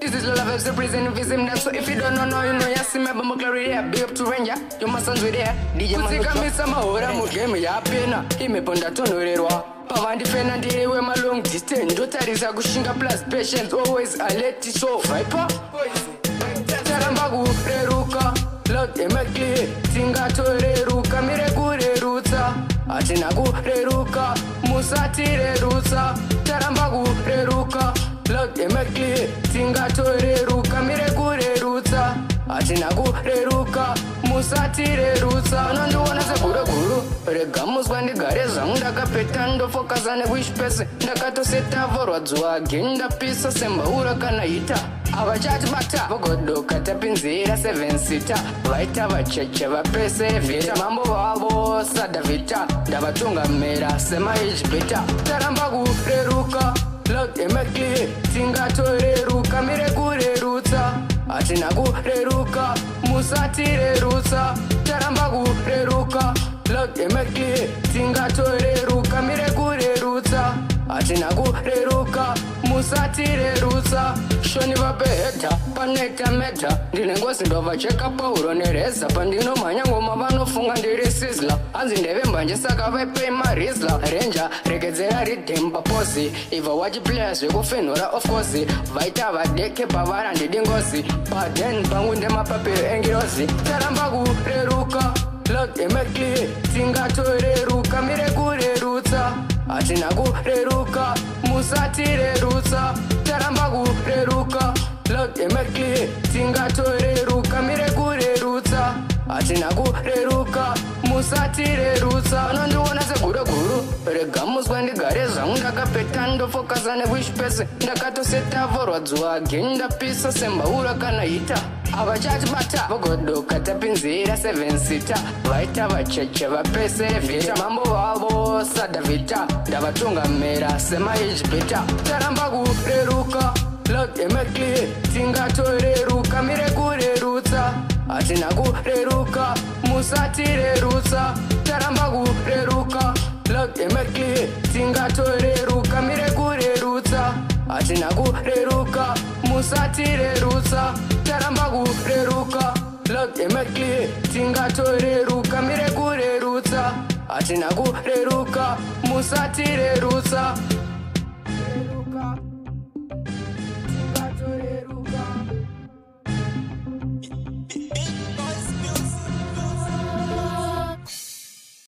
This is Lola Vibes representing Vizim now. So if you don't know, now you know. You see me, but glory there. Big up to Ranger, you my sons with there. DJ Kutsikamisa mahora mugame yapena. Imeponda tonorerwa. Pavandifena ndiriwe malong distance. Ndotarisa kushinga plus patience. Always alert so Viper. Taramba kureruka. Loud and clear. Tingatoreruka mire kurerutsa. Hatina kureruka. Musatirerutsa. Taramba kureruka. Loud and clear. Tingatoreruka mire kurerutsa. Hatina kureruka. Musatirerutsa. Unondiona seguru guru. Rega muswa ndigare zvangu ndakapeta ndofokasa nekuchipese. Ndakatoseta vorwadziwa again ndapisa sembaura kana hita. Avachatibata vogodoka tapinzira 7 sita. Vaita vacheche vapese vita. Mambo vavo sadavhita. Ndavatungamira semaijibhita. Taramba kureruka. Loud and clear. Tingatoreruka mire kurerutsa. Hatina kureruka. Musatirerutsa. Taramba kureruka. Loud and clear. Tingatoreruka mire kurerutsa. Hatina kureruka. Musatirerutsa. Shoni vapehedha panoita meta. Ndine ngozi ndovacheka pauro nereza. Pandinomhanya ngoma vanofunga ndiri sizla. Hanzi ndeve mbanje saka vaipei marizla. Ranger regedzera riddim papozi. Ibva wachiplaya zvekufenhura of course. Vaita vadeke pavari handidi ngozi. Paden pangu ndemapapiro engirozi. Taramba kureruka. Loud and clear. Tingatoreruka mire kurerutsa. Hatina kureruka. Musatirerutsa. Taramba kureruka. Loud and clear. Tingatoreruka mire kurerutsa. Hatina kureruka. Musatirerutsa. Unondiona seguru guru. Rega muswa ndigare zvangu ndakapeta ndofokasa nekuchipese. Ndakatoseta vorwadziwa again ndapisa sembaura kana hita. Avachatibata vogodoka tapinzira 7 sita. Vaita vacheche vapese vita. Mambo vavo sadavhita. Ndavatungamira semaijibhita. Taramba kureruka. Loud and clear. Tingatoreruka mire kurerutsa. Hatina kureruka. Musatirerutsa. Taramba kureruka. Loud and clear. Tingatoreruka mire kurerutsa. Hatina kureruka. Musatirerutsa. Taramba kureruka. Loud and clear. Tingatoreruka mire kurerutsa. Hatina kureruka. Musatirerutsa. Reruka.